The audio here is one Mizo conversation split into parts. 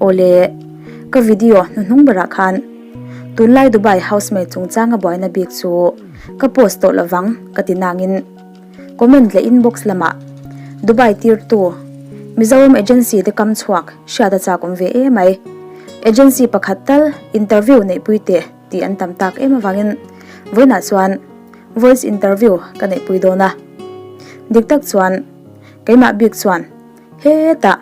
Awle, ka video hnuhnung berah khan tunlai Dubai housemaid chungchanga buaina bik chu ka post tawh lovang ka ti nangin comment leh inbox lamah Dubai tirtu Mizoram agency te kam chhuak hriat a chak awm ve em mai. Agency pakhat tal interview neihpui teh tih an tam tak em avangin vawiinah chuan voice interview ka neihpui dawn a. Dik tak chuan keimah bik chuan hetah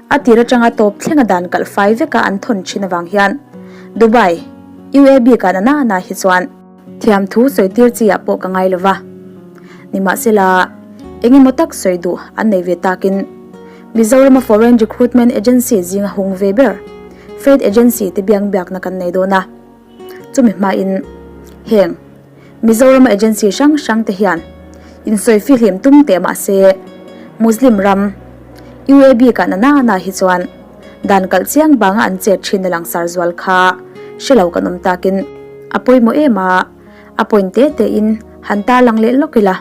a tir atanga tawp thlenga dan kalh fai veka an thawn thin avang hian Dubai UAE bikah na na hi chuan Thiam thu sawi tir chi ah pawh ka ngai lo va. Nimahsela, eng emaw tak sawi duh an nei ve takin Mizorama Foreign Recruitment Agency zinga hung ve ber Freight Agency te biang biakna kan nei dawn a. Chumi hmain heng Mizorama agency hrang hrang te hian insawi fihlim tum teh mahse Muslim ram UAE bikah na na na hi chuan Dan kalh chiang banga an chet thin a langsar zual kha hre lo kan awm takin a pawimawh em a, a point te te in han tarlang leh lawk ila.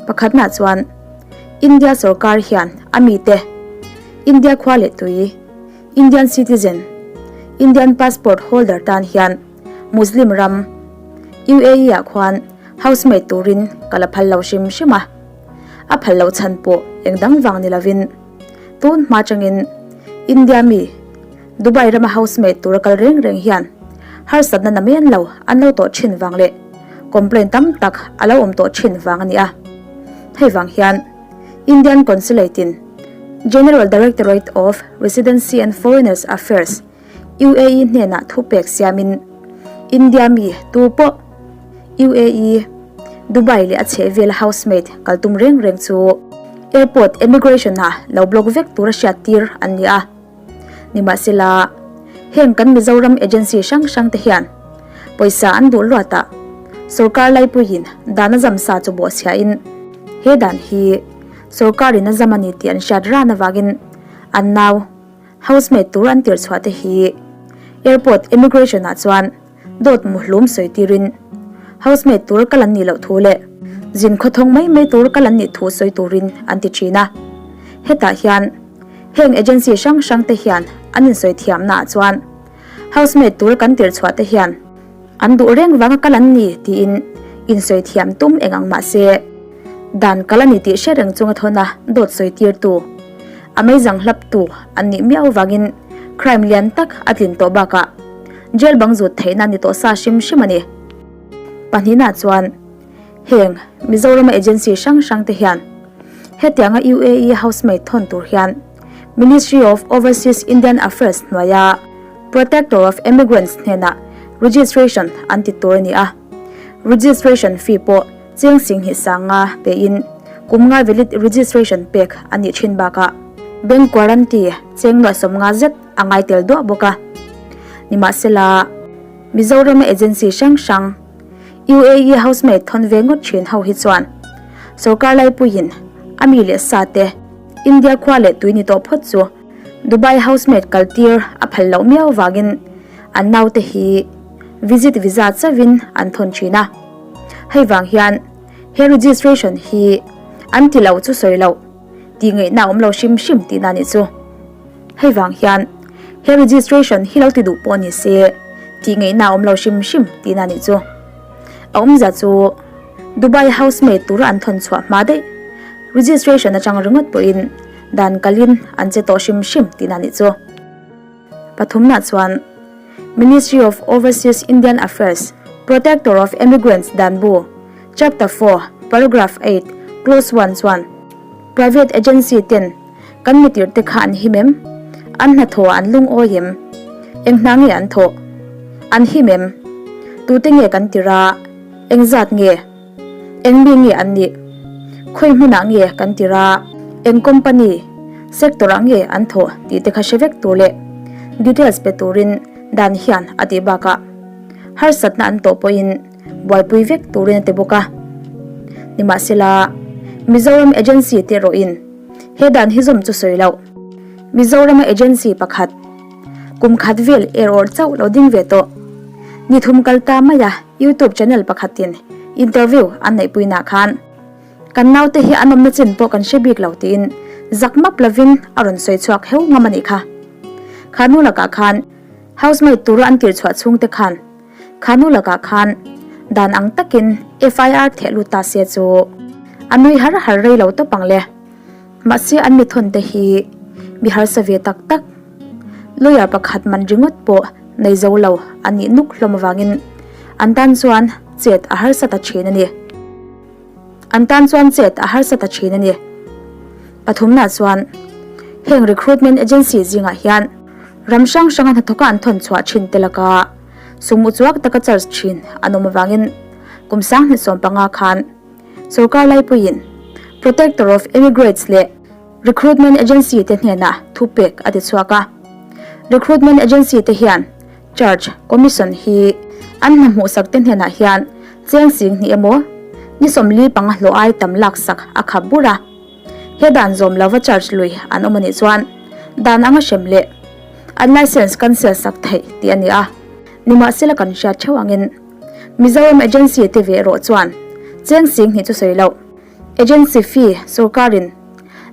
Pakhatna chuan India sorkar hian a mite India khua leh tui, Indian citizen, Indian passport holder tan hian Muslim ram UAE ah khuan housemaid turin ka la phal lo hrim hrim a, a phal loh chhan pawh engdang vang ni lovin. Tun hma changin India mi Dubai rama housemaid tura kal reng reng hian harsatna namen lo an lo tawh thin vang leh complaint tam tak a lo awm tawh thin vang a ni a. Hei vang hian Indian Consulate in General Directorate of Residency and Foreigners Affairs, UAE hnenah thu pek siamin India mi tu pawh UAE, Dubai leh a chhehvela housemaid kal tum reng reng chu airport immigration ah lo block vek tura hriat tir an ni a. Nimahsela, heng kan Mizoram agency hrang hrang te hian pawisa an duh luatah sorkar laipuiin dan a zam sa chu bawhchhiahin he dan hi sorkarin a zam a ni tih an hriat ran avangin an nau Housemaid tur an tirh chhuah te hi airport immigration ah chuan dawt muhlum sawi tirin housemaid tur kal an nih loh thu leh zin khawthawng mai mai tur kal an nih thu sawi turin an ti thin a. Hetah hian heng agency hrang hrang te hian an insawi thiamna ah chuan housemaid tur kan tirh chhuah te hian an duh reng vanga kal an ni tiin insawi thiam tum eng ang mah se dan kal a ni tih hre reng chunga thawna dawt sawi tirtu a meizang hlaptu an nih miau vangin crime lian tak a tlin tawh bakah jail bang zut theihna ni tawh sa hrim hrim a ni. Pahnihna chuan heng Mizorama agency hrang hrang te hian hetianga UAE housemaid thawn tur hian Ministry of Overseas Indian Affairs hnuaia Protector of Emigrants hnenah registration an ti tur a ni a, registration fee pawh Cheng Singhnih sanga pein kum nga valid registration pek a nih thin bakah bank guarantee cheng nuaih 50 zet a ngai tel duah bawk a. Nimahsela, Mizorama agency hrang hrang UAE housemaid thawn ve ngawt thin ho hi chuan sorkar laipuiin a mi leh sa te India khua leh tui ni tawh phawt chu Dubai housemaid kal tir a phal loh miau vangin an naute hi visit visa chauhin an thawn thin a. Hei vang hian he registration hi an ti lo chu sawi loh tih ngaihna a awm lo hrim hrim tihna a nih chu. Hei vang hian he registration hi lo ti duh pawh ni se tih ngaihna a awm lo hrim hrim tihna a nih chu. A awmzia chu Dubai housemaid tura an thawn chhuah hma daih registration atang ringawt pawhin dan kalin an che tawh hrim hrim tihna a nih chu. Pathumna chuan Ministry of Overseas Indian Affairs, Protector of Emigrants dan bu, Chapter 4, Paragraph 8, Clause 1 chuan Private agency ten kan mitir te kha an him em? An hnathawh ah an lungawi em? Eng hna nge an thawh? An him em? Tute nge kan tir a? Eng zat nge? Eng mi nge an nih? Khawi hmunah nge kan tir a? Eng company, sector ah nge an thawh tih te kha hre vek tur leh details pe turin dan hian a tih bakah harsatna an tawh pawhin buaipui vek turin a ti bawk a. Nimahsela, Mizoram agency te erawhin he dan hi zawm chu sawi loh. Mizorama agency pakhat kum khat vel er awrh chauh lo ding ve tawh. Ni thum kal ta mai a YouTube channel pakhatin interview an neihpuinah khan kan naute hi an awmna chin pawh kan hre bik lo tiin zak map lovin a rawn sawi chhuak heu ngam a nih kha. Kha nu lakah khan housemaid tura an tir chhuah chhungte khan kha nu lakah khan dan ang takin FIR theh lut ta se chu a nui har har rei lo tawp ang le. Mahse an mi thawn te hi mi harsa ve tak tak lawyer pakhat man ringawt pawh nei zo lo a nih nuk hlawm avangin an tan chuan chet a harsa ta thin a ni. An tan chuan chet a harsa ta thin a ni. Pathumna chuan heng recruitment agency zingah hian ram hrang hranga hnathawka an thawn chhuah thin te laka sum uchuak taka charge thin an awm avangin kum 2015 khan sorkar laipuiin Protector of Emigrates leh Recruitment agency te hnenah thupek a ti chhuak a. Recruitment agency te hian Charge Commission hi an hna hmuhsak te hnenah hian cheng sing hnih emaw ni 40 panga hlawh ai tam laksak a khap bur a. He dan zawm lova charge lui an awm a nih chuan dan anga hrem leh an licence cancel sak theih tih a ni a. Nimahsela kan hriat theuh angin Mizoram agency te ve erawh chuan cheng sing hnih chu sawi loh. Agency fee sorkarin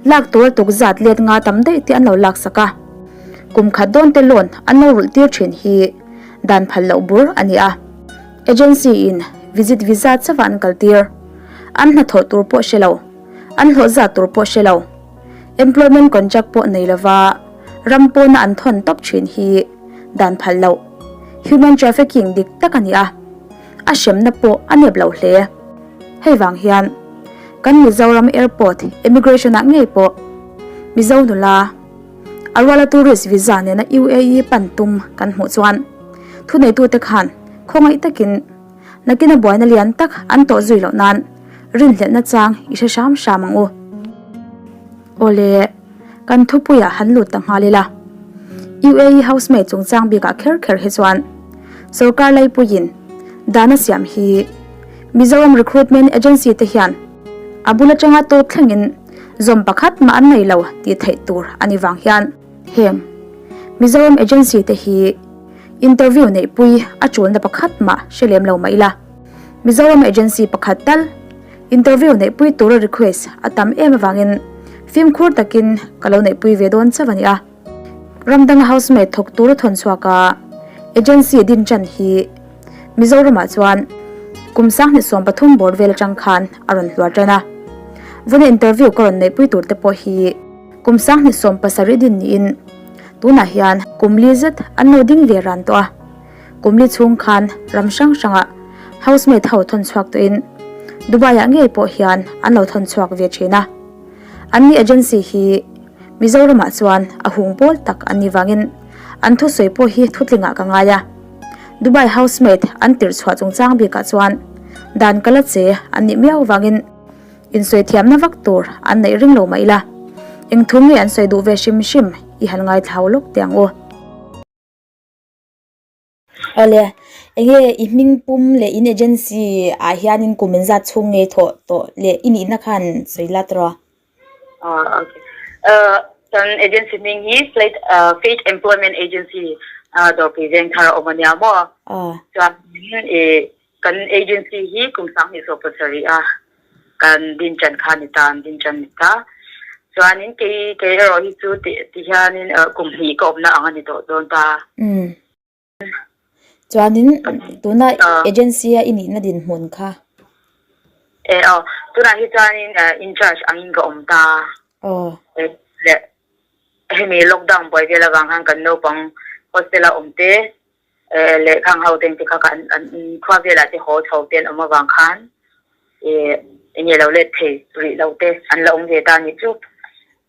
lak tur a tuk zat let nga tam daih te an lo laksak a, kum khat dawn te loan an lo rulh tir thin hi dan phal loh bur a ni a. Agency in visit visa chauh an kal tir, an hnathawh tur pawh hre lo, an hlawh zat tur pawh hre lo, employment contract pawh nei lova ram pawna an thawn tawp thin hi dan phal loh human trafficking dik tak a ni a, a hremna pawh a nep lo hle. Hei vang hian kan Mizoram Airport Immigration ah ngei pawh Mizo nula a ruala tourist visa nena UAE pan tum kan hmuh chuan thuneitute khan khawngaih takin nakina buaina lian tak an tawh zui loh nan rinhlelhna chang i hre hram hram ang u. Awle, kan thupuiah han lut ta nghal ila. UAE housemaid chungchang bikah kher kher hi chuan sorkar laipuiin dan a siam hi Mizoram Recruitment Agency te hian a bul atanga tawp thlengin zawm pakhat mah an nei lo tih theih tur a ni vang hian heng Mizoram Agency te hi interview neihpui a tulna pakhat mah hre lem lo mah ila. Mizoram Agency pakhat tal interview neihpui tura request a tam em avangin fimkhur takin ka lo neihpui ve dawn chauh a ni a. Ram danga housemaid thawk tura thawn chhuak a agency din tan hi Mizoramah chuan kum 2013 bawr vel atang khan a rawn hluar tan a. Vuna interview ka rawn neihpui tur te pawh hi kum 2017 din niin tunah hian kum li zet an lo ding ve ran tawh a. Kum li chhung khan ram hrang hrangah housemaid ho thawn chhuak tawhin Dubai-ah ngei pawh hian an lo thawn chhuak ve thin a. Anni agency hi Mizoramah chuan a hung pawl tak an ni vangin an thusawi pawh hi thutlingah ka ngai a. Dubai housemaid an tirh chhuah chungchang bikah chuan dan ka la che an nih miau vangin insawi thiamna vak tur an neih ring lo mah ila eng thu nge an sawi duh ve hrim hrim i han ngaithla lawk teh ang u. Awle, enge i hming pum leh in agency ah hianin kum in zat chhung ngei thawh tawh leh i nihna khan sawi la tawh a? Ah, okay. Uh, kan agency hming hi Fate, uh, Fate Employment Agency uh, Dawrpui Vengthar a awm a nia maw? Ah. Chuan e kan agency hi kum 2017 a kan din ṭan kha a ni ta, an din ṭan ni ta. Chuanin kei kei erawh hi chu ti ti hianin kum hnih ka awmna ang a ni tawh dawn ta. Umm. Chuanin tuna agency a i nihna dinhmun kha? E aw, tunah hi chuanin in charge angin ka awm ta. Aw. Leh hemi lockdown buai vel avang khan kan naupang hostel a awm te leh khang ho te kha an an khua velah te haw chho te an awm avang khan eh enge lo let thei rih lo te an la awm ve ta anih chu.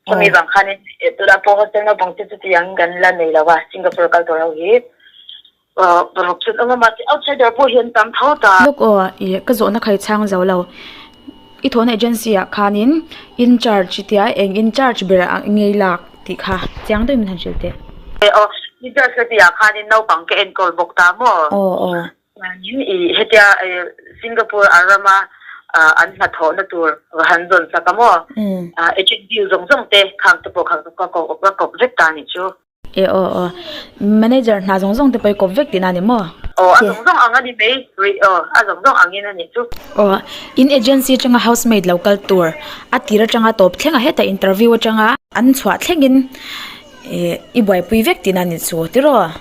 Chumi vang khanin tunah pawh hostel naupang te chuti ang kan la nei lo a Singapore kal tur ho hi paruk chu an awm a mahse outsider pawh hi an tam tho ta. Lawk aw ih ka zawhna kha i chhang zo lo. I thawhna agency ah khanin in charge tia eng in charge ber ah ngei lak tih kha chiang deuhin min han hrilh teh. Aw in charge ka tih ah khanin naupang ka enkawl bawk ta maw? Aw aw. Chuanin ih hetia Singapore a rama an hnathawhna tur va han zawn sak a maw? Agent deal zawng zawng te khang te pawh kha ka kawp vek ta anih chu. E aw aw, manager hna zawng zawng te pawh i kawp vek tihna a ni maw? Aw, a zawng zawng ang a ni mai rih aw, a zawng zawng angin a nih chu. Aw, in agency atanga housemaid lo kal tur a tir atanga tawp thleng a hetah interview atanga an chhuah thlengin. Ih i buaipui vek tihna a ni chu tiraw?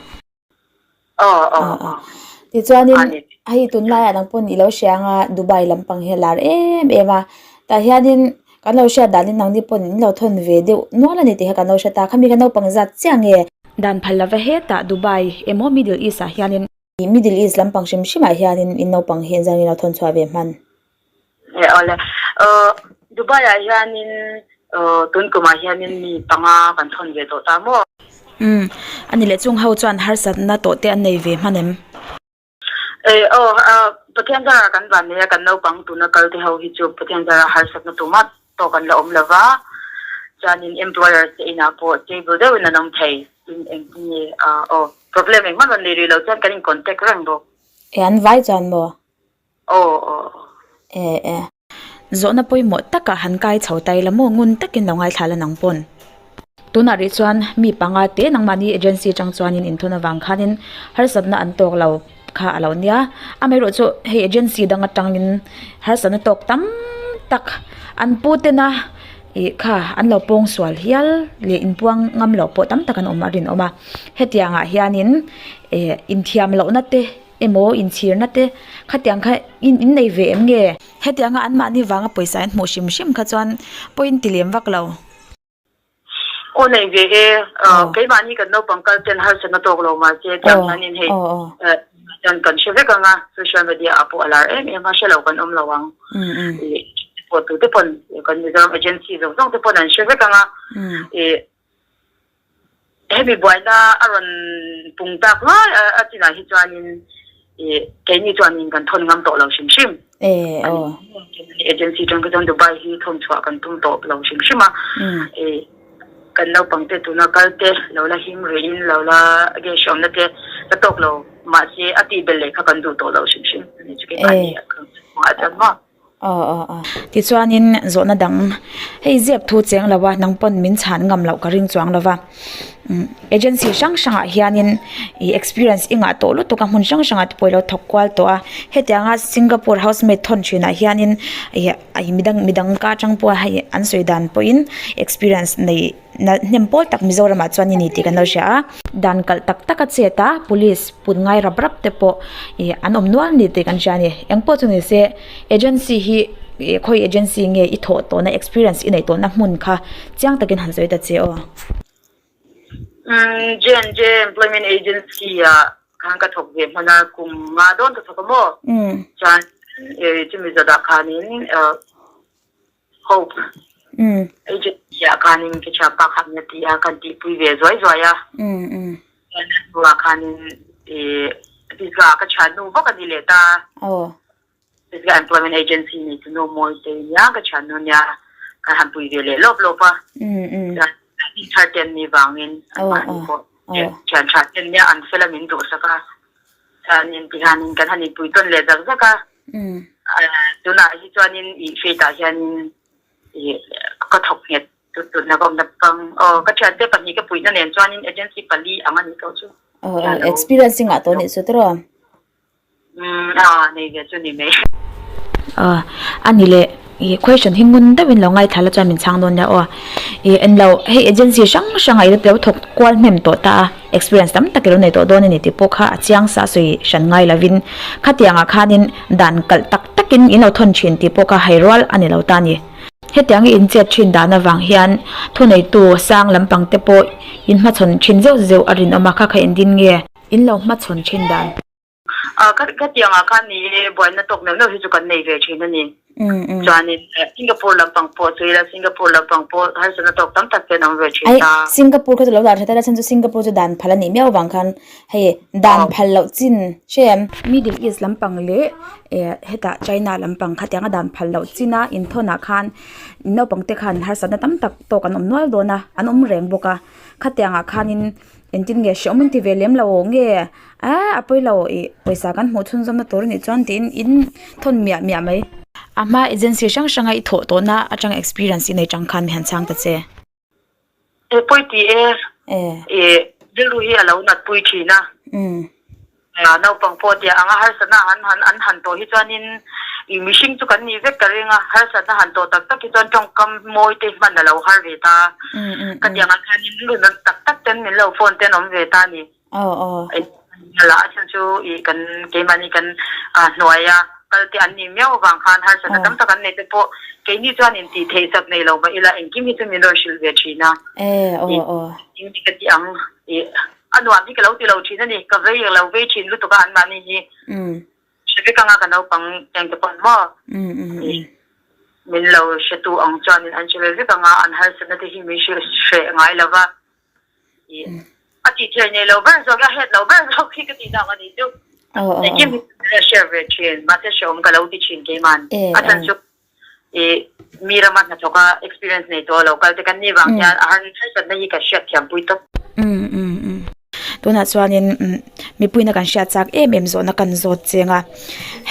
Tichuanin hei tunlaiah nang pawn i lo hria anga Dubai lampang hi a lar em em a tah hianin kan lo hriat danin nangni pawn in lo thawn ve deuh nual a ni tih kha kan lo hre ta khami kha naupang zat chiah nge. Dan phal lova hetah Dubai emaw Middle East ah hianin. Middle East lampang hrim hrim ah hianin in naupang hi engzah nge lo thawn chhuah ve hman? E awle aw Dubai ah hianin aw tun kumah hianin mi panga kan thawn ve tawh ta maw? Umm ani leh chung ho chuan harsatna tawh te an nei ve hman em? E aw Pathian zara kan van nei a kan naupang tuna kal te ho hi chu Pathian zara harsatna tumah tawk an la awm lo va chuanin employers te inah pawh stable deuhin an awm thei tin engtin nge aw problem engmah rawn nei rih lo chuan kan in contact reng bawk. E an vai chuan maw? Aw aw. E e. Zawhna pawimawh takah han kai chho ta ila maw ngun takin lo ngaithla la nang pawn. Tunah rih chuan mi panga te nangmahni agency atang chuanin inthawn avang khanin harsatna an tawk lo kha a lo nia. Amaherawh chu hei agency dang atangin harsatna tawk tam tak an pu tena ih kha an lo pawng sual hial leh inpuang ngam loh pawh tam tak an awm a rinawm a. Hetiangah hianin eh inthiam lohna te. Emaw inchhirna te khatiang kha in in nei ve em nge? Hetianga anmahni vanga pawisa in hmuh hrim hrim kha chuan pawh in ti lem vak lo. Aw nei ve e, keimahni kan naupang kal ten harsatna tawk lo mahse tiang hianin hei chuan kan hre vek anga social media ah pawh a lar em em a hre lo kan awm lo ang. Pawh tute pawn kan Mizoram agency zawng zawng te pawn an hre vek anga Hemi buaina a rawn pung tak lai a chinah hi chuanin ih keini chuanin kan thawn ngam tawh lo hrim hrim. Agency atang te chuan Dubai hi thawn chhuah kan tum tawh lo hrim hrim a. Ih kan naupang te tuna kal te lo la him ruihin lo la enge hreawmna te la tawk lo mahse a tih belh leh kha kan duh tawh lo hrim hrim. Chu keimahni a kal chuan maw. Aw aw aw. Tichuanin zawhna dang, hei zep thu cheng lo a, nang pawn min chhan ngam loh ka ring chuang lo va. Umm agency hrang hrangah hianin ih experience i ngah tawh lutuk a, hmun hrang hrangah te pawh i lo thawk kual tawh a. Hetianga Singapore housemaid thawn thinah hianin ih midang midang ka atang pawha hei an sawi dan pawhin experience nei nalh hnem pawl tak Mizoramah chuan i ni tih kan lo hria a. Dan kalh tak tak a chet a, police put ngai rap rap te pawh ih an awm nual ni tih kan hria a ni. Eng pawh chu ni se agency hi ih khawi agency nge i thawh tawhna experience i neih tawhna hmun kha chiang takin han sawi ta che aw. Umm J&J Employment Agency ah khan ka thawk ve hman a, kum nga dawn ka thawk a maw? Chuan chumi zawtah khanin Hope agency ah khanin ka thianpa khan a ti a, kan tihpui ve zuai zuai a. Chuan a hnuah khanin ih Pisgah ah ka thiannu vak a ni leh ta. Pisgah Employment Agency nei chu nu Mawitei nia ka thiannu nia kan han pui ve leh lawp lawp a. Chuan thar te an nih vangin anmahni pawh thian tha te nia an fel a min duhsak a. Chuanin tihianin kan han inpui tawn leh zak zak a. Tunah hi chuanin ih field ah hianin ih ka thawk nghet tut tut na ka awm na pang aw ka thiante pahnih ka puihna nen chuanin agency pali ang a nih tawh chu. Aw experience i ngah tawh nih chu tawh. Umm a nei ve chu ni mai. Aw a ni leh ih question hi ngun deuhin lo ngaithla la chuan min chhang dawn nia aw. Ih englo hei agency hrang hrang ah i lo thawk kual hnem tawh ta a. Experience tam tak i lo nei tawh dawn a ni tih pawh kha a chiang sa sawi hran ngai lovin khatiangah khanin dan kalh tak takin in lo thawn thin tih pawh kha hai rual a ni lo ta a ni. Hetiang i inchet thin dan avang hian thuneitu sang lampang te pawh in hmachhawn thin zeuh zeuh a rinawm a, kha kha engtin nge in lo hmachhawn thin dan? Khatiang ah khan ni e buaina tawk neuh neuh hi chu kan nei ve thin a ni. Chuanin Singapore lampang pawh chu ila Singapore lampang pawh harsatna tawk tam tak te an awm ve thin ta. Singapore kha chu lo dah tha ta ila chhan chu Singapore chu dan phal a nih miau avang khan hei dan phal loh chin hre em? Middle East lampang leh hetah China lampang khatiang a dan phal loh chin a inthawn ah khan naupang te khan harsatna tam tak tawk an awm nual dawn a an awm reng bawk a khatiang ah khanin engtin nge hreawm an ti ve lem lo nge Aaa a pawi lo ih pawisa kan hmuh chhunzawmna tur a nih chuan tiin in thawn miah miah mai. A hma agency hrang hranga i thawh tawhna atanga experience i nei tang khan mi han chhang ta che. E pawi ti e ih rilru hi a lo nat pui thin a. Naupang pawh tia anga harsatna an han an han tawh hi chuanin. I mihring chu kan nih vek ka ring a, harsatna han tawh tak tak hi chuan tawngkam mawi te hman a lo har ve ta. Ka tiang ah khanin lu na tak tak ten min lo phone ten awm ve ta a ni. A chhan chu i kan keimahni kan hnuaia kal te an nih miau avang khan harsatna tam tak an nei te pawh keini chuan intih theih sak nei lo mah ila engkim hi chu min rawn hrilh ve thin a. Engkim hi ka ti ang i a nuam hi ka lo ti lo thin a ni, ka vei lo vei thin lutuk a anmahni hi. Hre vek anga ka naupang eng te pawn maw min lo hretu ang chuanin an hre ve vek anga an harsatna te hi min hrilh hreh ngai lo va. A tih theih nei lo ber zawk hi a het lo ber zawk hi ka tih dang a nih chu. Engkim hi min la share ve thin mahse hrehawm ka lo ti thin keiman. A chhan chu i mi rama hnathawk a experience nei tawh lo kal te kan nih vang hian a har harsatna hi ka hriat thiam pui tawp. Tunah chuanin mipuina kan hriat chak em em zawhna kan zawt cheng a,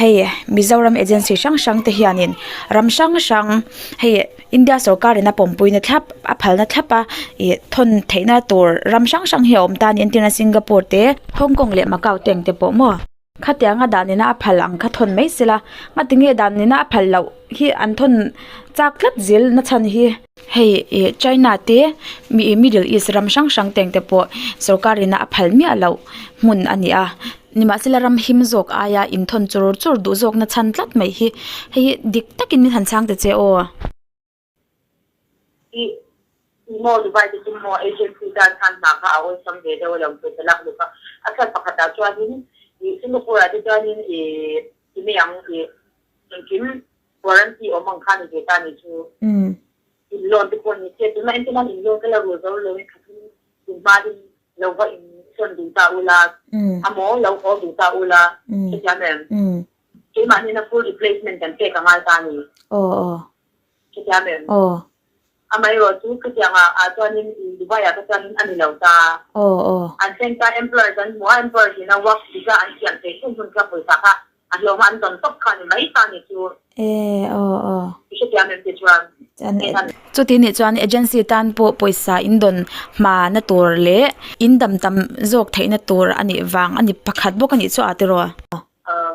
hei Mizoram agency hrang hrang te hianin ram hrang hrang hei India sawrkarin a pawmpuina thlap a phalna thlap a ih thawn theihna tur ram hrang hrang hi a awm ta a ni entirna Singapore te Hong Kong leh Macau te ang te pawh maw. Khatianga dan ina a phal ang kha thawn mai sela, ngatinge dan ina a phal loh hi an thawn chak tlat zel na chhan hi. Hei ih China te mi Middle East ram hrang hrang te ang te pawh sorkar ina a phal miah loh hmun a ni a, nimahsela ram him zawk aia inthawn chur chur duh zawk na chhan tlat mai hi hei hi dik takin min han chhang ta che aw. I maw Dubai te chu maw agency tan khan hna kha a awlsam ve deuh a lo pawisa lak luk a, a chhan pakhat ah chuanin i Singapore ah te chuanin i ti mai ang i engkim warranty awm ang kha ni ve ta ni chu in loan te pawh ni se tunah engtin an in loan ka la rul zo lo in khatin in hma in lo va in sawn duh ta ula amaw lo haw duh ta ula hetiang em keimahni na full replacement kan pek a ngai ta ni. Chutiang em? Aw. Amaherawh chu khatiang ah ah chuanin Dubai ah kha chuanin a ni lo ta. Aw aw. An thleng ta employers an hmu a, employers ina work visa an siam theih hun hun kha pawisa kha a hlawm a an dawn tawp kha a ni mai ta ni chu. E aw aw. I hrethiam em ti chuan. Chuti nih chuan agency tan pawh pawisa in dawn hma na tur leh in dam tam zawk theihna tur a nih vang a ni pakhat bawk a nih chu a tiraw. Aw.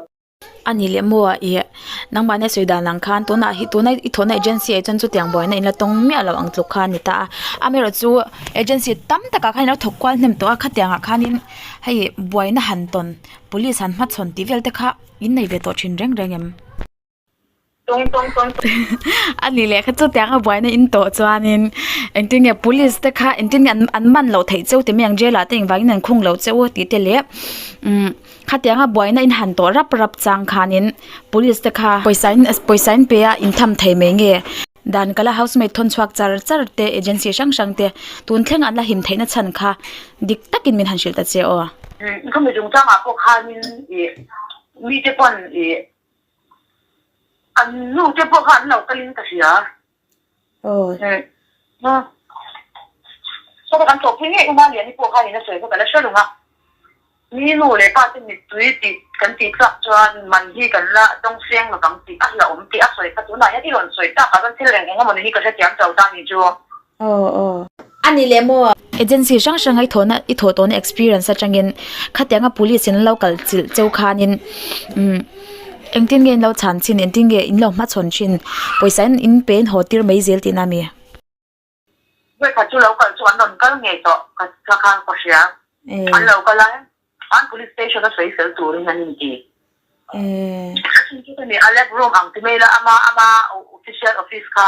A ni leh maw ih nangmahni a sawi dan ang khan tunah hi tuna i thawhna agency ah chuan chutiang buaina in la tawng miah lo ang tluk kha a ni ta a amaherawh chu agency tam takah khan ilo thawk kual hnem tawh a khatiang ah khanin hei buaina han tawn police han hmachhawn tih vel te kha in nei ve tawh thin reng reng em? Tawng tawng tawng A ni leh kha chutiang a buaina in tawh chuanin engtin nge police te kha engtin nge an an man loh theih cheu ti mai ang jail ah te engvangin an khung loh cheu tih te leh umm Khatianga buaina in han tawh rap rap chang khanin police te kha pawisa in pawisa in pe a intham thei mai nge dan kala housemaid thawn chhuak char char te agency hrang hrang te tun thleng an la him theihna chhan kha dik takin min han hrilh ta che aw. Khami chungchangah pawh khanin ih mite pawn ih an nu te pawh kha an lo kalin ka hria. Aw. Sawta kan tlawh phei ngei uma Liani pawh khan in a sawi kha ka la hre reng a. Mi nu leh pa te mittui tih kan tih tlak chuan man hi kan la dawng seng lo vang tih a hlauhawm tih a sawi kha tunah hian i rawn sawi tak ah chuan thil eng eng emaw ni hi ka hrethiam chau ta ni chu. Aw aw. A ni leh maw? Agency hrang hrang a i thawhna i thawh tawhna experience atangin khatianga police in lo kal chilh cheu khanin umm engtin nge in lo chhan chin engtin nge in lo hmachhawn thin pawisa in in pe in haw tir mai zel tihna a mi? Vawikhat chu lo kal chu an rawn kal ngei tawh ka kha khan ka hria an lo kal a an police station a sawi fel turin an inti. A chhan chu ka ni a lab room ang ti mai la ama ama official office kha.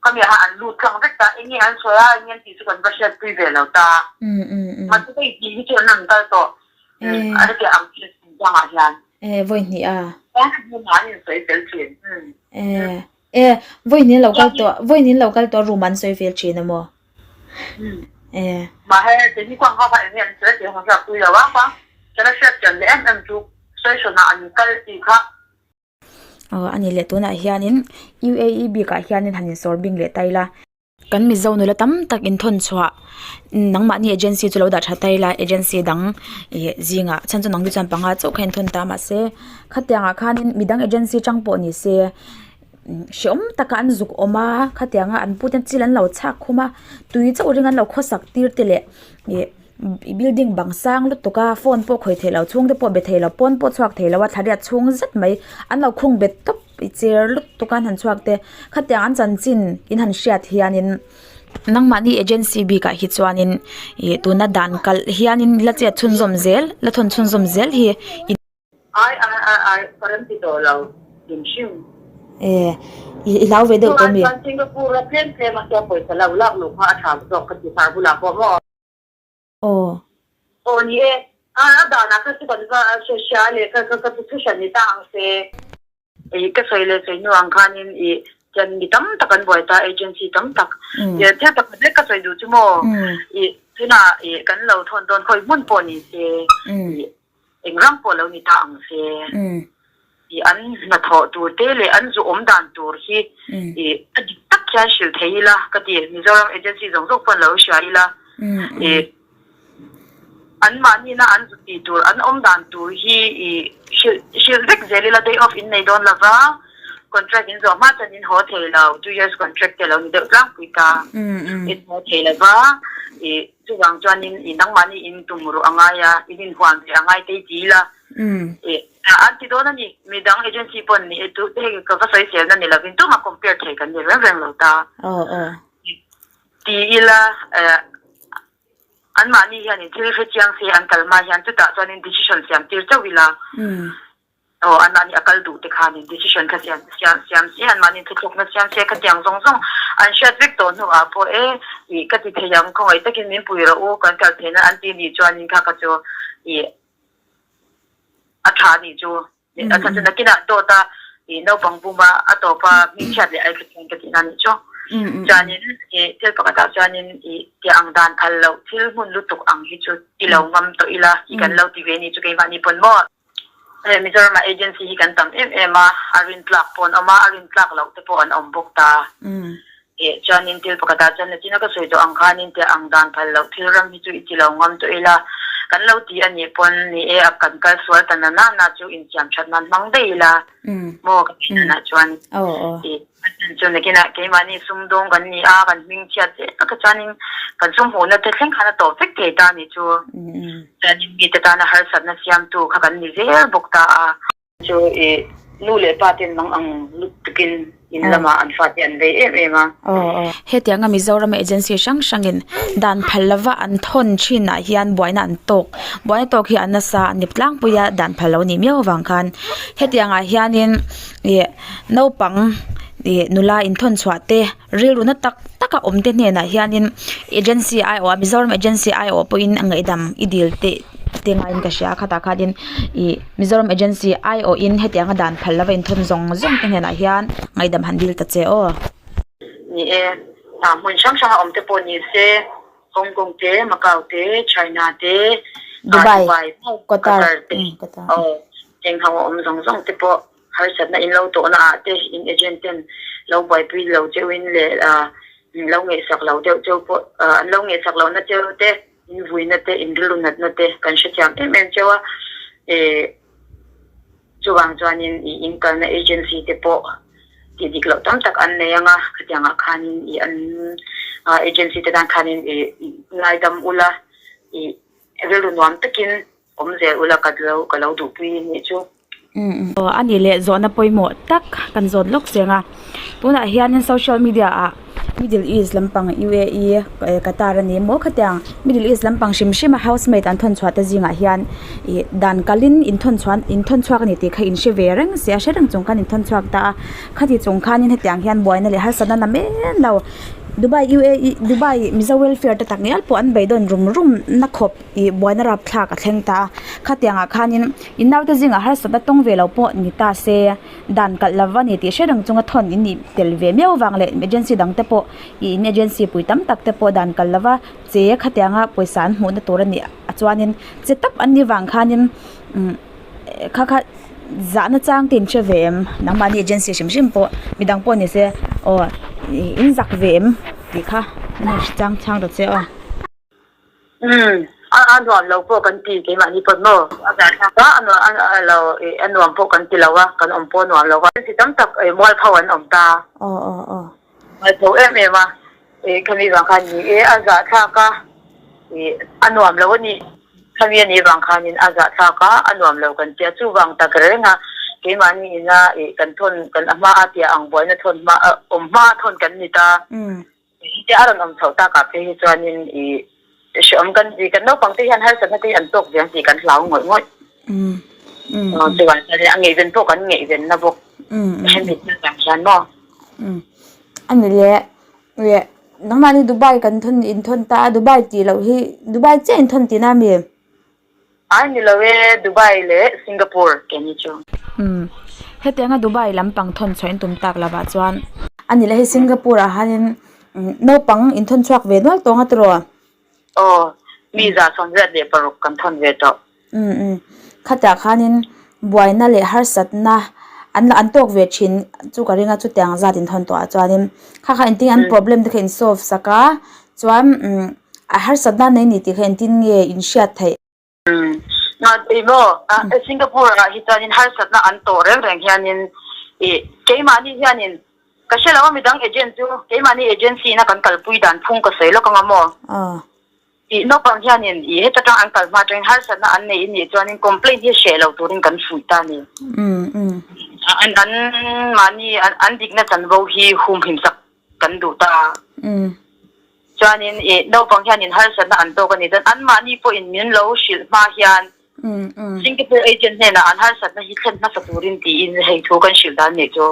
Ka mi ah an lut tlang vek ta, eng nge an sawi a, eng nge an tih chu kan va hriatpui ve lo ta. Mahse ka intih hi chu an rawn kal tawh, a hetiang ang thil chungchangah hian. E, vawi hnih a. Chuan room ah an insawi fel thin. E, e, vawi hnih an lo kal tawh, vawi hnih an lo kal tawh room ah an sawi fel thin a maw? E. Mahse keini kuang ho kha eng nge an sawi tih kan hriatpui lo a, ka la hriatchian leh em em chu station ah an kal tih kha. Aw a ni leh tunah hianin U_A_E bikah hianin han insawr bing leh ta ila kan mizo nula tam tak inthawn chhuah nangmahni agency chu lo dah tha ta ila agency dang ih zingah chhan chu nangni chuan panga chauh kha inthawn ta mahse khatiangah khanin midang agency chang pawh ni se hreawm taka an zuk awm a khatianga an pute chil an lo chhak khum a tui chauh ring an lo khawsak tir te leh ih. Building bang sang lutuk a phone pawh khawih theih loh chhung te pawh be thei lo pawn pawh chhuak thei lo a thla riat chhung zet mai an lo khung bet tawp i cher lutuk a an han chhuak te khatiang an chanchin in han hriat hianin nangmahni agency bikah hi chuanin ih tuna dan kalh hianin la chet chhunzawm zel la thawn chhunzawm zel hi in. Ai ai ai ai ka rem ti tawh lo hrim hrim. E i hlau ve deuh tawh mi? Chuan Singapore a tlem tlem a sia pawisa lo lak luh kha a tha zawk ka ti hmar bulah pawh maw? Aw. Aw ni e, a danah kha chu kan va hre hria leh ka ka ka thu hran ni ta ang se. I ka sawi leh sawi hnu ang khanin i tian mi tam tak an buai ta agency tam tak i thil pakhat lek ka sawi duh chu maw i tunah i kan lo thawn dawn khawi hmun pawh ni se i eng ram pawh lo ni ta ang se i an hnathawh tur te leh an zu awm dan tur hi i a dik tak hian hrilh thei ila ka ti Mizoram agency zawng zawng pawn lo hria ila i Anmahnina an zu tih tur, an awm dan tur hi i hrilh hrilh vek zel ila day off in nei dawn lova, contract in zawh hma chuan in haw thei lo, two years contract te a lo ni deuh tlangpui ta, in haw thei lova, i chuvang chuanin i nangmahni in tum ruh a ngai a, in inhuam ve a ngai te i ti ila, i an ti dawn a ni, midang agency pawn ni e tu hei ka va sawiselna ni lovin tumah compare thei kan ni reng reng lo ta, ti ila eh. Anmahni hianin thil hre chiang se an kal hma hian chutah chuanin decision siam tir chauh ila, aw anmahni a kal duh te khanin decision kha siam siam siam se, anmahni thuthlukna siam se khatiang zawng zawng an hriat vek tawh hnuah pawh e ih ka ti thei ang khawngaih takin min pui rawh u kan kal theihna an ti nih chuanin kha kha chu ih a tha nih chu. A chhan chu nakinah dawt a ih naupang bum a, a tawp a hmingchhiat leh ai thla ka tihna anih chu. Chuanin ih thil pakhatah chuanin ih tia ang dan phal loh thil hmun lutuk ang hi chu ti lo ngam tawh ila hi kan lo ti ve anih chu keimahni pawn maw. Hei Mizoramah agency hi kan tam em em a, a rintlak pawh an awm a, a rintlak loh te pawh an awm bawk ta. Eh, chuanin thil pakhatah chuan nachina ka sawi tawh ang khanin tia ang dan phal loh thil ram hi chu i ti lo ngam tawh ila, kan lo ti a nih pawn ni e a kan kal sual ta na na na chu insiam that nan hmang daih ila maw ka tih danah chuan i a chan chu nakinah keimahni sumdawng kan ni a, kan hming chhiat zel taka chuanin kan sum hmuhna te thleng khan a tawp vek thei ta a nih chu, chuanin mite tana harsatna siamtu kha kan ni zel bawk ta a. Chu i nu leh pa ten mang ang lutukin in lamah an fate an vei em em a. Hetianga Mizoram agency hrang hrangin dan phal lova an thawn thinah hian buaina an tawk. Buaina tawk hi an nasa a nip tlangpui a, dan phal lo nih miau avang khan hetiangah hianin ih naupang ih nula inthawn chhuah te rilru na tak tak a awm te hnenah hianin agency aiawh a Mizoram agency aiawh pawhin a ngaihdam i dil teh. Te ngaiin ka hria a khatah khanin ih Mizoram agency aiawhin hetianga dan phal lova inthawn zawng zawng te hnenah hian ngaihdam han dil ta che aw. Ni e, ah hmun hrang hranga awm te pawh ni se, Hong Kong te, Macau te, China te, Dubai, Dubai, Qatar Qatar te, aw heng ho a awm zawng zawng te pawh harsatna in lo tawhna ah te in agent ten lo buaipui lo cheuhin leh ah lo ngaihsak lo deuh cheu pawh an lo ngaihsak lohna cheu te. In vuina te, in rilru natna te kan hrethiam em em cheu a, eh chuvang chuanin ih in kalna agency te pawh tih dik loh tam tak an nei ang a, khatiangah khanin ih an agency te tan khanin ih ngaidam ula ih rilru nuam takin awm zel ula ka lo ka lo duhpui anih chu. Aw a nih leh zawhna pawimawh tak kan zawt lawk cheng a, tunah hianin social media ah middle east lampang U_A_E Qatar a ni maw khatiang middle east lampang hrim hrim a house mate an thawn chhuah te zingah hian ih dan kalin inthawn chhuah inthawn chhuak a ni tih kha in hre ve reng sia hre reng chung khan inthawn chhuak ta a, khati chung khanin hetiang hian buaina leh harsatna na men lo Dubai U_A_E Dubai Mizo welfare te tak ngial pawh an beidawn rum rum na khawp. Ih buaina rapthlak a thleng ta a, khatiangah khanin in naute zingah harsatna tawng ve lo pawh ni ta se, dan kalh lo va ni tih hre reng chunga thawn in nih tel ve miau vang leh agency dang te pawh ih in agency pui tam tak te pawh dan kalh lo va che khatianga pawisa an hmuhna tur a nih a chuanin che tap an nih vang khanin umm kha kha zahna chang te in hre ve em nangmahni agency hrim hrim pawh midang pawh ni se aw in zak ve em tih kha chang chang ta che aw. Umm, a a nuam lo pawh kan ti keimahni pawn maw? A zahthlak a, a nuam a lo ih a nuam pawh kan ti lo a, kan awm pawh a nuam lo a. Chi tam tak ih mualpho an awm ta. Aw aw aw. Mualpho em em a, ih khami vang khan ni e a zahthlak a. Ih a nuam lo a ni. Khami a nih vang khanin a zahthlak a, a nuam lo kan tia. Chuvang tak reng a, keimahni ina ih kan thawn kan a hma a tia ang buaina thawn hma awm hma thawn kan ni ta. Hei a rawn awm chhoh takah phei hi chuanin ih hreawm kan ti, kan naupang te hian harsatna te hi an tawk ve ang tih kan hlau ngawih ngawih. Chuvang chuanin a ngaihven pawh kan ngaihvenna bawk hemi thil vang hian maw. A ni leh, leh nangmahni Dubai kan thawn in thawn ta a, Dubai tih loh hi Dubai chiah in thawn tihna a mi? Ai ni lo e, Dubai leh Singapore ke ni chu. Umm, hetianga Dubai lampang thawn chhuah in tum tak lovah chuan. A ni le, hei Singapore ah hianin naupang in thawn chhuak ve nual tawng a tiraw? Aw, mi 186 kan thawn ve tawh. Umm umm, khatah khanin buaina leh harsatna an la an tawk ve thin chu ka ring a chutiang zat in thawn tawh ah chuanin kha kha engtin an problem te kha in solve sak a chuan umm a harsatna nei ni tih kha engtin nge in hriat theih. Umm ih maw Singapore ah hi chuanin harsatna an tawh reng reng hianin ih keimahni hianin ka hre lo a midang agent chu keimahni agency in a kan kalpui dan phung ka sawi lawk anga maw. Ih naupang hianin ih heta tang an kal hma atangin harsatna an nei in nih chuanin complaint hi hreh lo turin kan fuih ta a ni. An an mahni an dikna chanvo hi humhim sak kan duh ta a. Chuanin ih naupang hianin harsatna an tawk a nih chuan an mahni pawhin min lo hrilh hma hian Singapore agent hnenah an harsatna hi thlen hmasa turin tiin hei thu kan hrilh dan nih chu.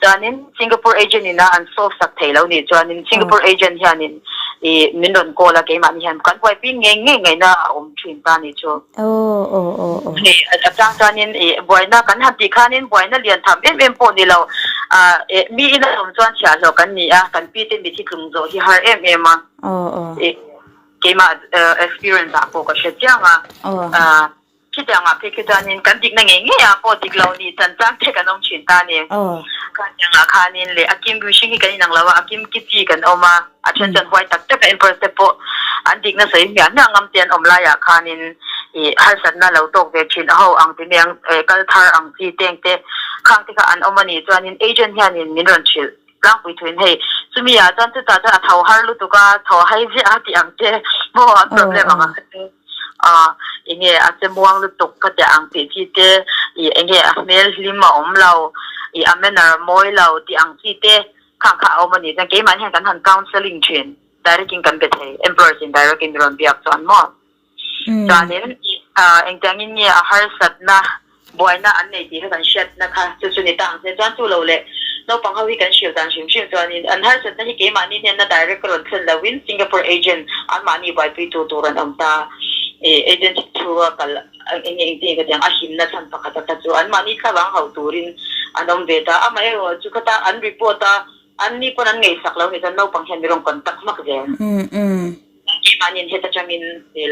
Chuanin Singapore agent ina an solve sak thei lo nih chuanin Singapore agent hianin ih min rawn call a keimahni hian kan buaipui ngei ngei ngaihna a awm thin ta nih chu. Hei a chang chuanin ih buaina kan han tih khanin buaina lian tham em em pawh ni lo ah eh mi ina awm chuan chhiahhlawh kan ni a kan pi te mithi tlung zawh hi har em em a ih keimah experience ah pawh ka hre chiang a ah. Khitiangah phei khi chuanin kan dikna ngei ngeiah pawh dik lo nih chan chang te kan awm thin ta a ni. Khatiangah khanin leh a kim mihring hi kan inang lo a, a kim ki chi kan awm a, a then chuan huai tak tak a Empress te pawh an dikna sawi hmiah hmiah ngam te an awm laiah khanin ih harsatna lo tawk ve thin a ho ang ti mai ang kal thar ang chi teng te khang te kha an awm a nih chuanin agent hianin min rawn hrilh. Tlangpui thuin hei chumi ah chuan chutah chuan a tho har lutuk a, tho hai ziah a tih ang che maw an problem ang a kha chu ah enge a che muang lutuk ka tih ang tih chi te ih enge a hmel hlim a awm lo ih a manner a mawi lo tih ang chi te khang kha a awm a ni chuan keimah hian kan han counselling thin direct in kan be thei employers in direct in rawn biak chuan maw. Chuanin engtiangin nge a harsatna, buaina an nei tih kha kan hriatna kha chu chu ni ta ang che. Chuan chu lo leh naupang ho hi kan hrilh dan hrim hrim chuanin an harsatna hi keimahni hnenna direct a rawn thlen lohin Singapore agent anmahni buaipuitu tur an awm ta. Ih agency thu a kal eng nge engtin nge ka ti ang a himna chhan pakhat a kha chu anmahni thlavang hauh turin an awm ve ta. Amaherawhchu chu khata an report a Anni pawn an ngaihsak lo ni chuan naupang hian mi rawn contact hmak zel. Keimahniin het atangin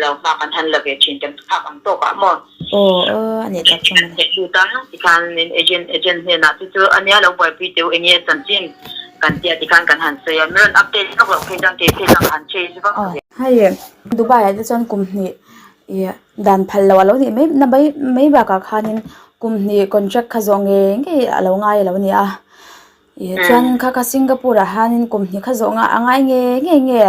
lo hma kan han la ve thin kan phak ang tawk ah maw. Aw aw a nih tak chuan mawle. Kan lut a tikhan min agent agent hnenah chu chu ania lo buaipui teu enge chanchin kan tia tikhan kan han sawi a mi rawn update vak loh phei chuan kei phei chuan ka han chase vak ve. Hei Dubai ah te chuan kum hnih ih dan phal loh a lo nih mai na mai mai bakah khanin kum hnih contract kha zawh ngei ngei a lo ngai a lo ni a. Ih chuanin kha kha Singapore ah hianin kum hnih kha zawh nghah a ngai nge nge nge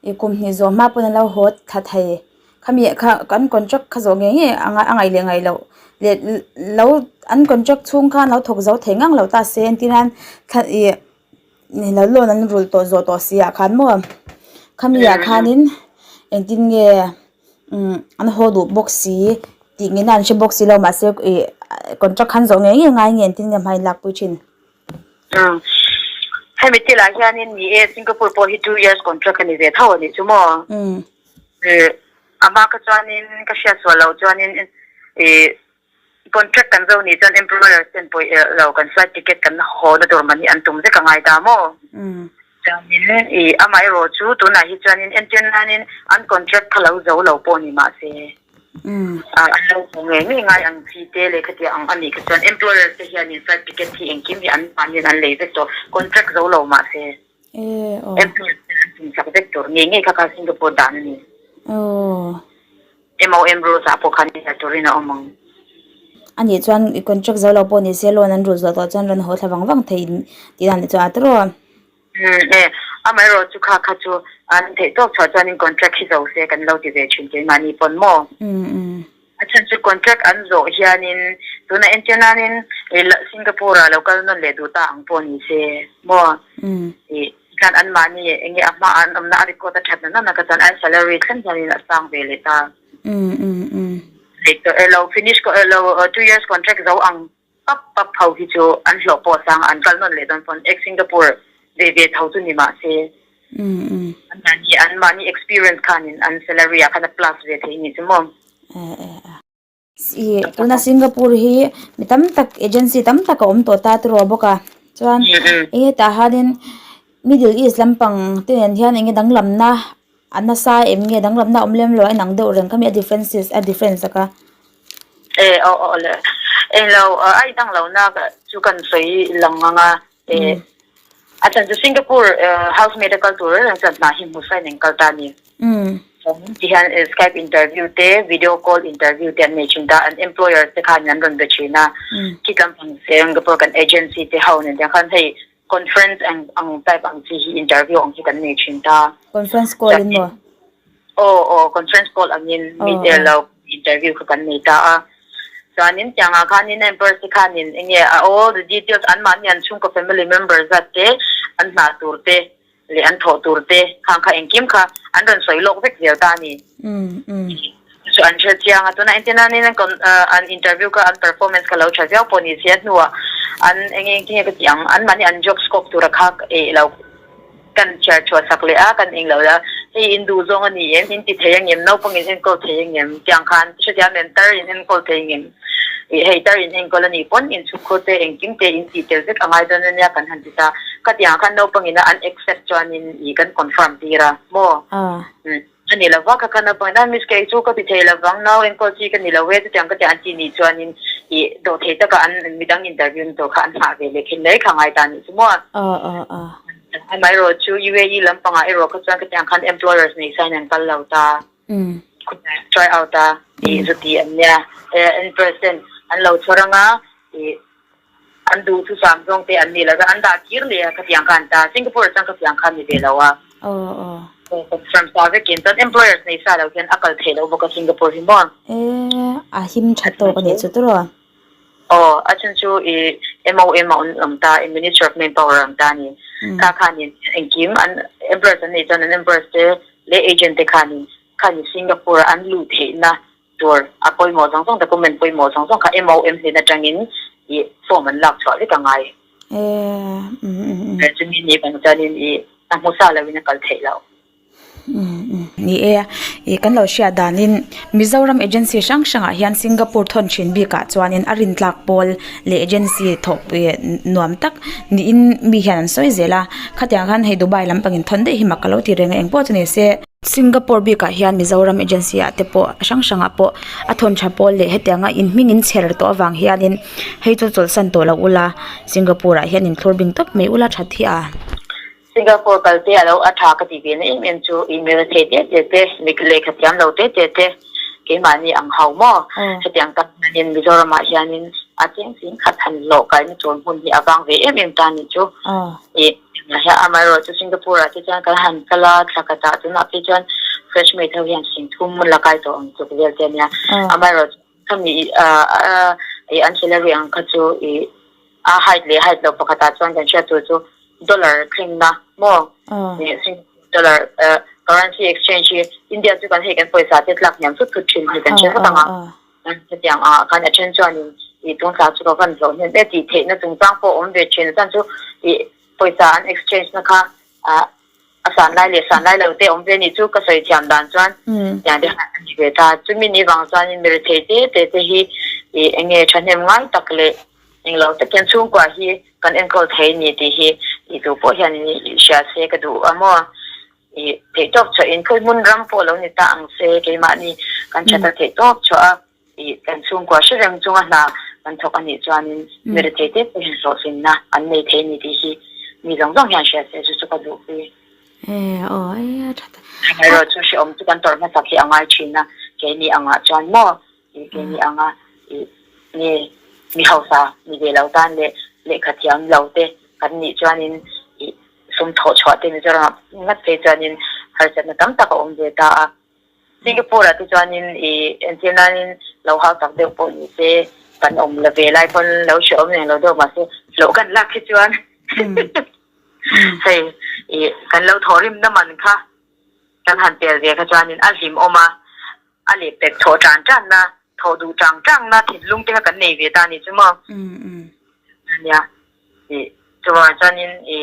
ih kum hnih zawh hma pawn an lo haw thla thei khami kha kan contract kha zawh nge nge a a ngaih leh ngaih loh leh lo an contract chhung khan lo thawk zo thei ngang lo ta se entir nan thla ih lo loan an rulh tawh zawh tawh si ah khan maw khami ah khanin engtin nge umm an haw duh bawk si tih ngei na an hre bawk si lo mahse ih contract khan zawh ngei ngei ngai nge engtin nge hma in lakpui thin. Umm. Hemi thilah hianin ni e, Singapore pawh hi two years contract a ni ve tho a nih chu maw? Umm. Ih, a hma kha chuanin ka hriat sual loh chuanin ih contract kan zo nih chuan employer ten pawih eh lo kan flight ticket kan haw na tur man hi an tum vek a ngai ta maw? Umm. Chuanin ih amaherawh chu tunah hi chuanin entir nanin an contract kha lo zo lo pawh ni mahse. An lo hmu ngei ngei ngai ang chi te leh khatiang ang a nih kha chuan employer te hianin flight ticket hi engkim hi an mahniin an lei vek tawh, contract zo lo mahse employer ten an tumsak vek tur ngei ngei kha kha Singapore dan a ni. MOM rules ah pawh khan inher turin a awm ang. A nih chuan i contract zo lo pawh ni se loan an rulh zawh tawh chuan rawn haw thla vang vang thei tih dan nih chuan a tiraw. Umm e, amaherawhchu kha kha chu. An theih tawk chhuah chuanin contract hi zo se kan lo ti ve thin keimahni pawn maw? A chhan chu contract an zawh hianin tunah entir nanin Singapore ah lo kal nawn leh duh ta ang pawh ni se maw? Ih khan anmahni enge a hma an awmna a record a that na nana kha chuan an salary thleng hianin a sang ve leh ta. Lo finish lo 2 years contract zo ang pap pap ho hi chu an hlawh pawh sang an kal nawn leh dawn pawn ex Singapore ve ve tho chu ni mah se an mahni an mahni experience khanin an salary ah khan a plus ve thei ni chu maw. I tuna Singapore hi mi tam tak agency tam tak a awm tawh ta tiraw bawk a chuan enge tah hianin Middle East lampang te nen hian enge danglamna A nasa em nge danglamna awm lem lo a inang deuh reng kha mi a differences a difference a ka. E aw aw le englo a inang lo na chu kan sawi lang ang a e a chhan chu Singapore house maid a kal tur reng reng chuan hna hi hmu sain eng kal ta a ni. Ti hian skype interview te video call interview te an nei thin ta an employer te khan an rawn be thin a khi lampang Singapore kan agency te ho nen tiang khan hei Conference ang ang type ang chi hi interview ang hi kan nei thin ta. Conference call in maw? Aw aw conference call angin meet er lo interview kha kan nei ta a. Chuanin tiangah khanin a employers te khanin enge a all the details anmahni an chhungkaw family member zat te an hna tur te leh an thawh tur te khang kha engkim kha an rawn sawi lawk vek zel ta a ni. Chu an hre chiang a, tunah engtin an in an interview kha an performance kha lo tha viau pawh ni se a hnuah an eng eng tinge ka tih ang anmahni an job scope tura kha eh lo kan chhiar chhuah sak leh a kan eng lo la hei in duh zawng a ni em in ti thei ang em naupang in enkawl thei ang em tiang khan hrethiam em tar in enkawl thei ang em ih hei tar in enkawl a nih pawn in chhungkhur te engkim te in tih tel vek a ngai dawn ania kan han ti ta khatiang khan naupang ina an accept chuanin ih kan confirm tir a maw. A ni lova, ka khan a pawn a, Miss kei chu ka ti thei lovang, nau enkawl chi ka ni lo e, chutiang ka ti an tih nih chuanin ih dawhthei taka an midang interview na tur kha an nghah ve leh khin mai kha ngai ta nih chu maw. Amaherawh chu UAE lampangah erawh kha chuan khatiang khan employers nei sain an kal lo ta, try out a ih chuti an nia, in person an lo chhawr anga ih An duh chu sam zawng te an ni lo a, an dah kir leh a khatiang kha an ta. Singapore ah chuan khatiang kha ni ve lo a. Confirm sa vekin chuan employers nei sa lo hian a kal theih loh bawk a Singapore hi maw. E a him tha tawk a nih chu tawh. Aw a chhan chu i MOM a awm ta i Ministry of Manpower a awm ta a ni. Kha khanin engkim an employers an nei chuan an employers te leh agent te khanin khani Singapore a an luh theihna Tur a pawimawh zawng zawng document pawimawh zawng zawng kha MOM hnen atangin ih form an lak chhuah vek a ngai. Chumi ni vang chuanin ih a hmu sa loin a kal theih loh. Ni e, ih kan lo hriat danin Mizoram agency hrang hrangah hian Singapore thawn thin bikah chuanin a rintlak pawl leh agency thawhpui nuam tak niin mi hian an sawi zel a. Khatiang khan hei Dubai lampangin thawn daih hi mak ka lo ti reng a, engpawh chu ni se. Singapore bikah hian Mizoram agency ah te pawh hrang hrangah pawh a thawn tha pawl leh hetianga in hming in chher tawh avang hianin hei chu chawlhsan tawh loh ula Singapore ah hian in thlur bing tawp mai ula that hi a. Singapore kal te a lo a tha ka ti ve na em em chu i mel thei te te te lehkha thiam lo te te te keimahni ang ho maw hetiang tak hianin Mizoram ah hianin a cheng ching khat han hlawh kaina tur hmun hi a vang ve em em ta nih chu i. Amaherawh chu Singapore ah te chuan kan han kal a, thla khatah tunah phei chuan fresh made ho hian 10,000 la kai tawh ang tluk vel te a nia. Amaherawh chu khami ih an salary ang kha chu ih a height leh height loh pakhatah chuan kan hriat tur chu dollar thlengna maw dollar currency exchange hi India chu kan hei kan pawisa te tlak hniam thut thut thin hi kan hre vek ang a. Hetiang ah khan a then chuanin ih tun thla chu ka van hlawh hnem e tih theihna chungchang pawh awm ve thin chuan chu ih pawisa an exchange na kha ah a san lai leh san lai lo te awm ve nih chu ka sawi thiam dan chuan tiang te khan a ni ve ta. Chumi ni vang chuanin mi rethei te te te hi ih eng nge thahnem ngai tak leh englo tak hian chhungkua hi kan enkawl thei a ni tih hi ih tu pawh hian ih hria se ka duh a maw. Ih theihtawp chhuah in khawi hmun ram pawh lo ni ta ang se keimahni kan that a theihtawp chhuah a, ih kan chhungkua hre reng chunga hna kan thawk a nih chuanin mi rethei te pawhin hlawhtlinna an nei thei a ni tih hi mi zawng zawng hian hria se chu chu ka duhpui. E aw e a tha ta. Amaherawh chu hrehawm chu kan tawrh hmasak hi a ngai thin a, keini angah chuan maw ih keini anga ih nge mi hausa ni ve lo tan leh lehkha thiam lo te kan nih chuanin ih Sum thawh chhuah te Mizoramah ngat phei chuanin Harsatna tam tak a awm ve ta a. Singapore ah te chuanin i entir nanin lo hau tak deuh pawh ni se kan awm la ve lai pawn lo hrehawm reng lo deuh mahse hlawh kan lak hi chuan hei i kan lo thawhrimna man kha kan han pel ve kha chuanin a hlim awm a, a lehpek thawh tan tanna thawh duh tang tangna thinlung te kha kan nei ve ta a ni chu maw? Ania i chuvangah chuanin i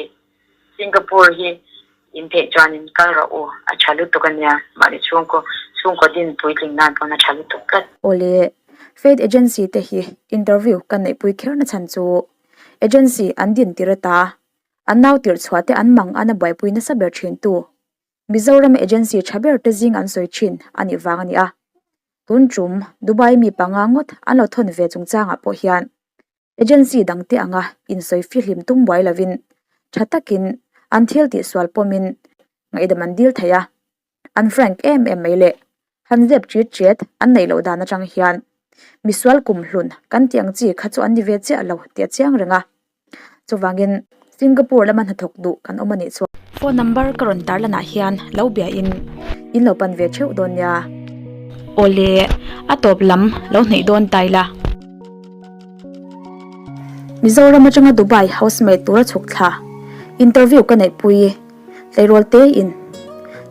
Singapore hi in theih chuanin kal rawh u, a tha lutuk a nia, mahni chhungkaw chhungkaw din puitling nan pawn a tha lutuk tlat. Awle, Faith Agency te hi interview ka neihpui kher na chhan chu agency an din tir ata an nau tirh chhuah te an mang an a buaipui nasa ber thin tu Mizoram agency tha ber te zing an sawi thin a nih vang a ni a. Tun tum Dubai mi panga ngawt an lo thawn ve chungchangah pawh hian Agency dangte anga insawi fihlim tum buai lovin tha takin an thil tihsual pawmin ngaihdam an dil thei a, an frank em em mai le. Han zep ṭit ṭet an neih loh dan aṭang hian misual kumhlun kan tih ang chi kha chu an ni ve chiah lo tih a chiang reng a. Chuvangin Singapore lama hnathawk duh kan awm a nih chuan. Phone number ka rawn tar lanah hian lo biahin in lo pan ve theuh dawn nia. Awle, a tawp lam lo hnaih dawn ta ila. Mizoram atanga Dubai housemaid tura chhuk thla interview ka neihpui tleirawl te in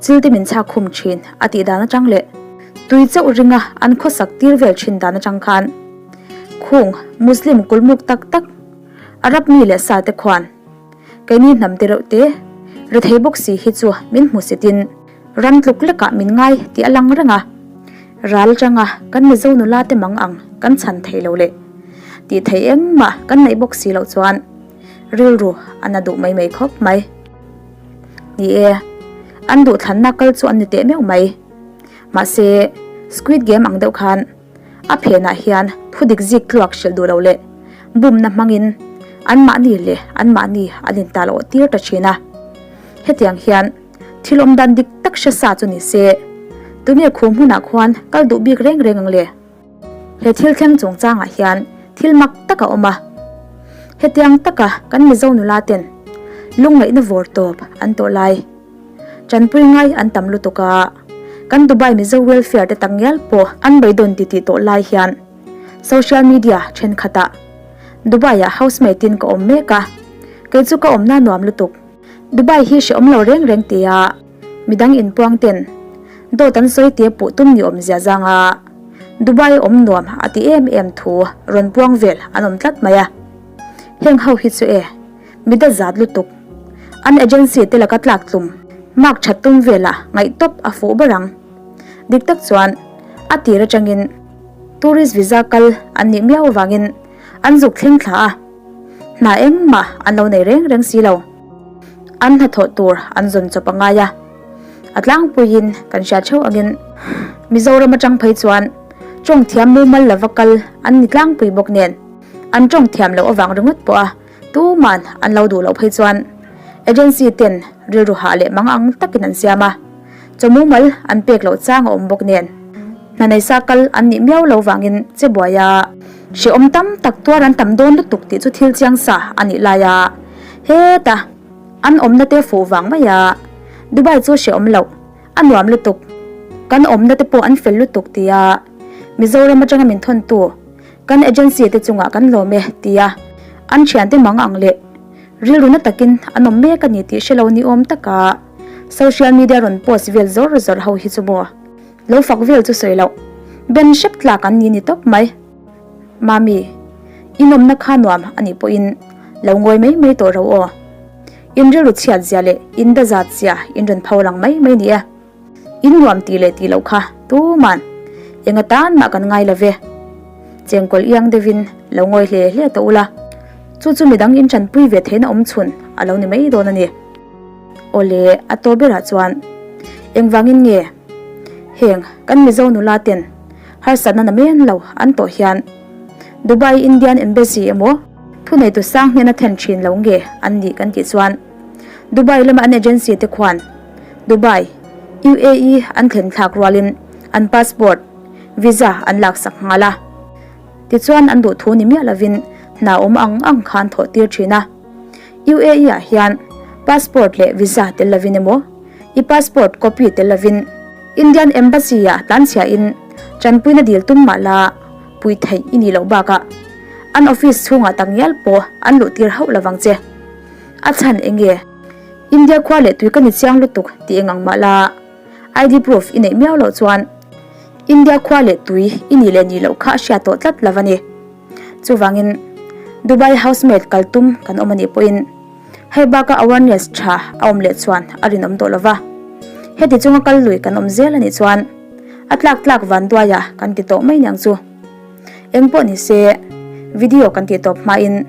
chil te min chhak khum thin a tih dan atang leh tui chauh ringa an khawsak tir vel thin dan atang khan khung Muslim kulmuk tak tak Arab mi leh sa te khuan keini hnam te reuh te rethei bawk si hi chu min hmu sitin ram tluk lekah min ngai tih a lang reng a, ral atanga kan Mizo nula te mang ang kan chhan thei lo leh tih thei engmah kan neih bawk si loh chuan rilru a na duh mai mai khawp mai. Ni e, an duhthlanna kal chu an ni teh meuh mai. Mahse, Squid Game ang deuh khan A phenah hian thudik zik tluak hrilh duh lo leh bumna hmangin anmahni leh anmahni an intal awh tir ta thin a. Hetiang hian thil awm dan dik tak hre sa chu ni se, tunge khu hmunah khuan kal duh bik reng reng ang le? He thil thleng chungchangah hian thil mak tak a awm a. Hetiang taka kan Mizo nula ten lungngaihna vawr tawp an tawh lai. Tanpui ngai an tam lutuk a, kan Dubai Mizo welfare te takngial pawh an beidawn ti tih tawh lai hian social media thenkhatah Dubai ah housemate in ka awm mek a, kei chu ka awmna nuam lutuk. Dubai hi hrehawm lo reng reng tia midang inpuang ten dawt an sawi tia puh tum ni awm zia zang a, Dubai awm nuam a ti em em thu rawn puang vel an awm tlat mai a. Heng ho hi chu e. Mi da zat lutuk. An agency te laka tlak tlum, mark that tum velah ngaih tawp a fuh ber ang. Dik tak chuan a tir atangin tourist visa kal an nih miau avangin an zuk thleng thla a, hna engmah an lo nei reng reng si lo. An hnathawh tur an zawn chawp a ngai a, a tlangpuiin kan hriat theuh angin Mizoram atang phei chuan tawng thiam mumal lova kal an ni tlangpui bawk nen an tawng thiam loh avang ringawt pawh a Tuman an lo duh loh phei chuan agency ten rilru hah leh mang ang takin an siam a, chaw mumal an pek loh chang a awm bawk nen hna neisa kal an nih miau lo vangin che buai a, hrehawm tam tak tuar an tam dawn lutuk tih chu thil chiang sa a nih lai a, heta an awmna te fuh vang mai a, Dubai chu hrehawm loh a nuam lutuk, kan awmna te pawh an fel lutuk tia Mizoram atanga min thawntu Kan agency te chungah kan lawm e, tia an thiante mang ang leh rilru na takin an awm mek a ni tih hre lo ni awm taka social media rawn post vel zawr zawr ho hi chu maw lo fak vel chu sawi loh ben hrep tlak an ni ni tawp mai. Mami, in awmna kha nuam a nih pawhin lo ngawi mai mai tawh ro aw. In rilru chhiat zia leh in dazat zia in rawn pho lang mai mai ni e. In nuam tih leh tih loh kha tuman eng atan mah kan ngai lo ve. Chengkawl iang deuhin lo ngawi hle hle tawh ula, chu chu midang in tanpui ve theihna awm chhun a lo ni mai dawn a ni. Awle, a tawh berah chuan engvangin nge heng kan Mizo nula ten harsatna na men lo an tawh hian Dubai Indian Embassy emaw thuneitu sang hnena then thin lo nge an nih kan tih chuan Dubai lama an agency te khuan Dubai, UAE an thlen thlak rualin an passport, visa an laksak nghal a. Tichuan an duh thu ni miah lovin hna awm ang ang khan thawh tir thin a. UAE ah hian passport leh visa tel lovin emaw. I passport copy tel lovin Indian Embassy ah tlanchhia in tanpuina dil tum mah la pui theih i nih loh bakah an office chhungah tak ngial pawh an luh tir hauh lovang che. A chhan eng nge? India khua leh tui ka ni chiang lutuk tih eng ang mah la ID proof i neih miau loh chuan India khua leh tui i nih leh nih loh kha a hriat tawh tlat lo a ni. Chuvangin Dubai housemaid kal tum kan awm a nih pawhin hei baka awareness tha a awm leh chuan a rinawm tawh lova. Heti chunga kal lui kan awm zel a nih chuan a tlak tlak vanduaia kan ti tawh mai niang chu. Eng pawh ni se video kan tih tawp hmain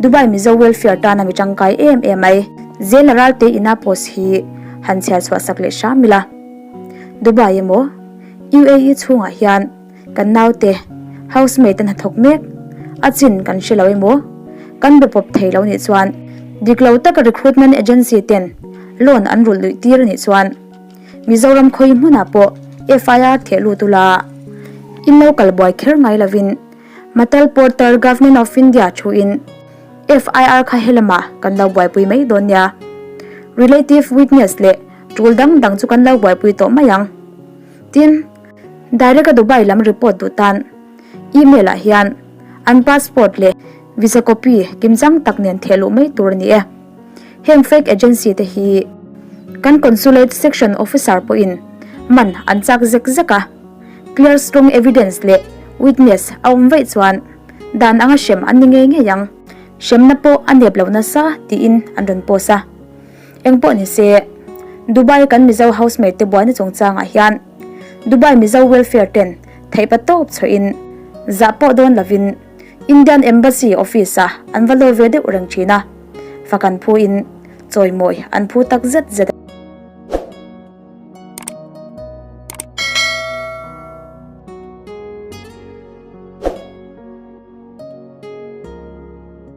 Dubai Mizo welfare tana mi tangkai em em mai. Zela Ralte ina post hi han chhiar chhuah sak leh hram ila. Dubai emaw UAE chhungah hian kan naute housemaid an hnathawk mek a chin kan hre lo emaw kan be pawp thei lo nih chuan dik lo taka recruitment agency ten loan an rulh luih tir a nih chuan Mizoram khawi hmunah pawh FIR theh lut ula in lo kal buai kher ngai lovin Matal Portal Government of India thuin FIR kha helamah kan lo buaipui mai dawn nia. Relative witness leh tul dang dang chu kan lo buaipui tawh mai ang. Tin, direct a Dubai lam report duh tan email ah hian an passport leh visa copy kimchang tak nen theh luh mai tur a ni e. Heng fake agency te hi kan consulate section officer pawhin man an chak zek zek a, clear strong evidence leh witness a awm vaih chuan dan anga hrem an ni ngei ngei ang. Hremna pawh a nep lo nasa tiin an rawn post a. Engpawh ni se, Dubai kan Mizo housemaid te buaina chungchangah hian Dubai Mizo welfare ten theihpa tawp chhuahin zah pawh dawn lovin Indian Embassy office ah an va lawr ve deuh reng thin a, fak an phu in chawimawi an phu tak zet zet a.